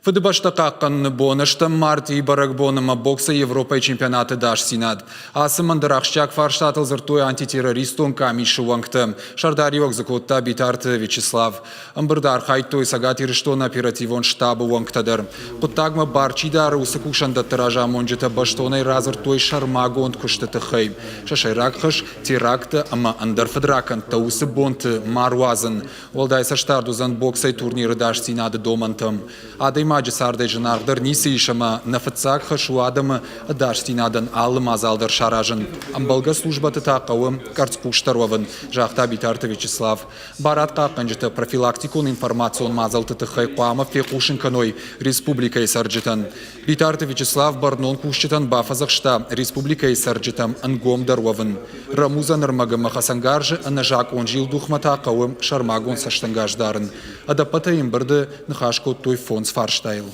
Фыдыбӕстӕ хъахъхъӕныны бон ӕстӕм мартъийы бӕрӕгбон ӕмӕ боксы Европӕйы чемпионаты ӕдасдзинад. Ацы мӕндӕр ахсджиаг фарстатыл дзырдтой антитеррористон къамисы уӕнгтӕ. Сӕрдариуӕг дзы кодта Битарты Вячеслав. Ӕмбырды архайдтой Цӕгат Ирыстоны оперативон штабы уӕнгтӕ дӕр. Хъуыддагмӕ бар чи дары, уыцы кусӕндӕтты разамонджытӕ бӕстонӕй радзырдтой сӕрмагонд куысты тыххӕй. Сӕ сӕйраг хӕс – теракттӕ ӕмӕ ӕндӕр фыдракӕндтӕ уыцы бонты ма руадзын. Уӕлдай цӕстдард уыдзӕн боксӕй турниры ӕдасдзинады домӕнтӕм. Адӕймаджы цардӕй зынаргъдӕр ницы ис ӕмӕ нӕ фыццаг хӕс у адӕмы ӕдасдзинадӕн алы мадзал дӕр саразын. Ӕмбӕлгӕ службӕты та хъӕуы къӕрцхъусдӕр уӕвын, загъта Битарты Вячеслав. Барадхъахъхъӕнджытӕ профилактикон информацион мадзӕлтты тыххӕй хъуамӕ фехъусын кӕной республикӕйы цӕрджытӕн. Битарты Вячеслав бӕрнон кусджытӕн бафӕдзӕхста республикӕйы цӕрджытӕм ӕнгомдӕр уӕвын. Рӕмудзӕн ӕрмӕг ӕмӕ хӕцӕнгарзы ӕнӕзакъон зилдухмӕ та хъӕуы сӕрмагонд цӕстӕнгас дарын. Ӕдӕппӕтӕй ӕмбырды ныхас кодтой фондз фарстайыл.